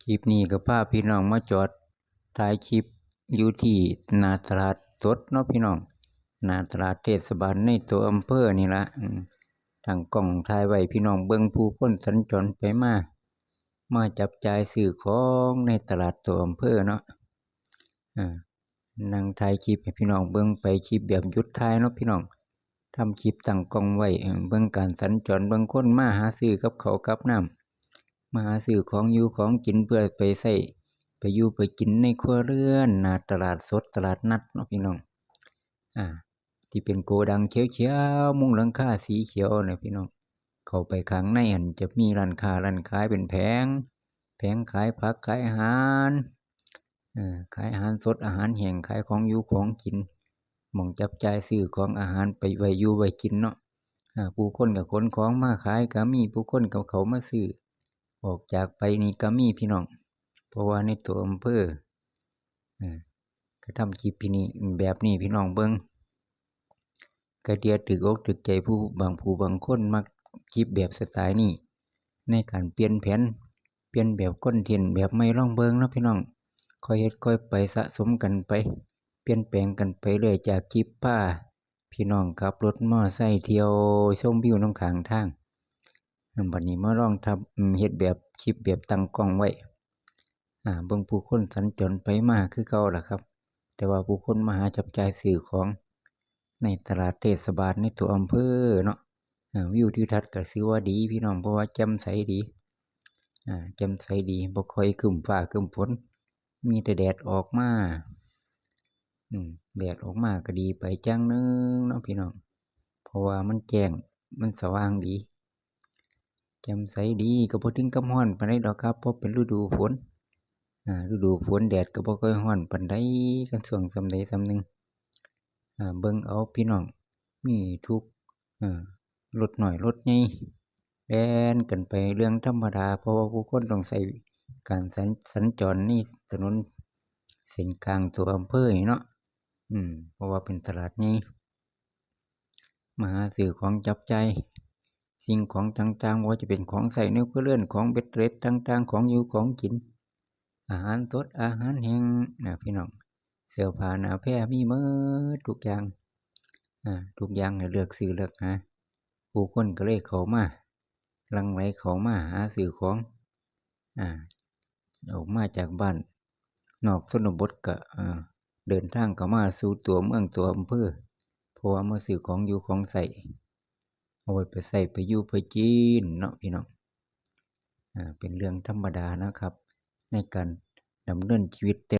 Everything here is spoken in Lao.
ຄລິບນີ້ກໍພາພີ່ນ້ອງມາຈອດຖ່າຍຄລິບຢູ່ທີ່ໜ້າຕະຫຼາດສົດເນາະພີ່ນ້ອງ, ໜ້າຕະຫຼາດເທດສະບານໃນຕົວອຳເພີນີ້ລະ. ອືມ ຕັ້ງກ້ອງຖ່າຍໄວ້ພີ່ນ້ອງເບິ່ງ ຜູ້ຄົນສັນຈອນໄປມາ ມາຈັບຈ່າຍຊື້ຂອງໃນຕະຫຼາດຕົວອຳເພີເນາະ. ອາ ນັ່ງຖ່າຍຄລິບໃຫ້ພີ່ນ້ອງເບິ່ງໄປ, ຄລິບແບບຢຸດຖ່າຍເນາະພີ່ນ້ອງ. ທຳຄລິບຕັ້ງກ້ອງໄວ້ ເອີ ເບິ່ງການສັນຈອນ, ເບິ່ງຄົນມາຫາຊື້ກັບເຂົ້າກັບນ້ຳ, ມາຫາຊື້ຂອງຢູ່ຂອງກິນ ເພື່ອໄປໃຊ້ ໄປຢູ່ໄປກິນໃນຄົວເຮືອນ, ໜ້າຕະຫຼາດສົດ ຕະຫຼາດນັດເນາະພີ່ນ້ອງ. ອາ ທີ່ເປັນໂກດັງຂຽວໆ ມຸງຫຼັງຄາສີຂຽວນະພີ່ນ້ອງ. ເຂົ້າໄປຂ້າງໃນຫັ້ນ ຈະມີຮ້ານຄ້າຮ້ານຂາຍເປັນແຜງ, ແຜງຂາຍຜັກຂາຍອາຫານ, ເອີ ຂາຍອາຫານສົດອາຫານແຫ້ງ, ຂາຍຂອງຢູ່ຂອງກິນ, ໝ່ອງຈັບຈ່າຍຊື້ຂອງອາຫານໄປໄວ້ຢູ່ໄວ້ກິນເນາະ. ອາ ຜູ້ຄົນກໍຂົນຂອງມາຂາຍກໍມີ, ຜູ້ຄົນກໍເຂົ້າມາຊື້ອອກຈາກໄປນີ້ກໍມີພີ່ນ້ອງ. ເພາະວ່າໃນຕົວອຳເພີ ເອີ ກະທຳຄລິບທີ່ນີ້ ແບບນີ້ພີ່ນ້ອງເບິ່ງ ກະເທື່ອຖືກອົກຖືກໃຈຜູ້ບາງຜູ້ບາງຄົນ ມັກຄລິບແບບສະໄຕນີ້ ໃນການປ່ຽນແຜນ ປ່ຽນແບບຄອນເທັນແບບໃໝ່ ລອງເບິ່ງເນາະພີ່ນ້ອງ. ຄ່ອຍເຮັດຄ່ອຍໄປ ສະສົມກັນໄປ ປ່ຽນແປງກັນໄປເລື້ອຍ ຈາກຄລິບພາ ພີ່ນ້ອງຂັບລົດມໍໄຊທ່ຽວຊົມວິວນຳຂ້າງທາງ. ບັດນີ້ມາລອງທຳ ເຮັດແບບຄລິບແບບຕັ້ງກ້ອງໄວ້. ອາ ເບິ່ງຜູ້ຄົນສັນຈອນໄປມາຄືເກົ່າລະຄັບ, ແຕ່ວ່າຜູ້ຄົນມາຫາຈັບຈ່າຍຊື້ຂອງໃນຕະຫຼາດເທດສະບານໃນຕົວອຳເພີເນາະ. ອາ ວິວທິວທັດກໍຖືວ່າດີພີ່ນ້ອງ, ເພາະວ່າແຈ່ມໃສດີ. ອາ ແຈ່ມໃສດີ, ບໍ່ຄ່ອຍຄຶ້ມຟ້າຄຶ້ມຝົນ, ມີແຕ່ແດດອອກມາ. ອືມ ແດດອອກມາກໍດີໄປຢ່າງໜຶ່ງເນາະພີ່ນ້ອງ, ເພາະວ່າມັນແຈ້ງ ມັນສະຫວ່າງດີ ແຈ່ມໃສດີ. ກໍບໍ່ເຖິງກັບຮ້ອນປານໃດດອກຄັບ, ເພາະເປັນລະດູຝົນ. ອາ ລະດູຝົນແດດກໍບໍ່ຄ່ອຍຮ້ອນປານໃດ, ຄັນຊ່ວງສ່ຳໃດສ່ຳໜຶ່ງ. ອາ ເບິ່ງເອົາພີ່ນ້ອງ, ມີທຸກ ເອີ ລົດນ້ອຍລົດໃຫຍ່ແລ່ນກັນໄປເລື່ອງທຳມະດາ, ເພາະວ່າຜູ້ຄົນຕ້ອງໃຊ້ການສັນ ສັນຈອນໃນຖະໜົນເສັ້ນກາງຕົວອຳເພີນີ້ເນາະ. ອືມ ເພາະວ່າເປັນຕະຫຼາດໃຫຍ່ ມາຫາຊື້ຂອງຈັບຈ່າຍ ສິ່ງຂອງຕ່າງໆ, ບໍ່ວ່າຈະເປັນຂອງໃຊ້ໃນຄົວເຮືອນ, ຂອງເບັດເລັດຕ່າງໆ, ຂອງຢູ່ຂອງກິນ, ອາຫານສົດອາຫານແຫ້ງນະພີ່ນ້ອງ, ເສື້ອຜ້າໜ້າແພ ມີໝົດທຸກຢ່າງ. ອາ ທຸກຢ່າງໃຫ້ເລືອກຊື້ເລືອກຫາ, ຜູ້ຄົນກໍເລີຍເຂົ້າມາ ຫຼັ່ງໄຫຼເຂົ້າມາຫາຊື້ຂອງ. ອາ ອອກມາຈາກບ້ານນອກຊົນນະບົດກໍ ເອີ ເດີນທາງເຂົ້າມາສູ່ຕົວເມືອງຕົວອຳເພີ, ເພາະວ່າມາຊື້ຂອງຢູ່ຂອງໃຊ້ ເອົາໄວ້ໄປໃຊ້ໄປຢູ່ໄປກິນເນາະພີ່ນ້ອງ. ອາ ເປັນເລື່ອງທຳມະດານະຄັບ ໃນການດຳເນີນຊີວິດແຕ່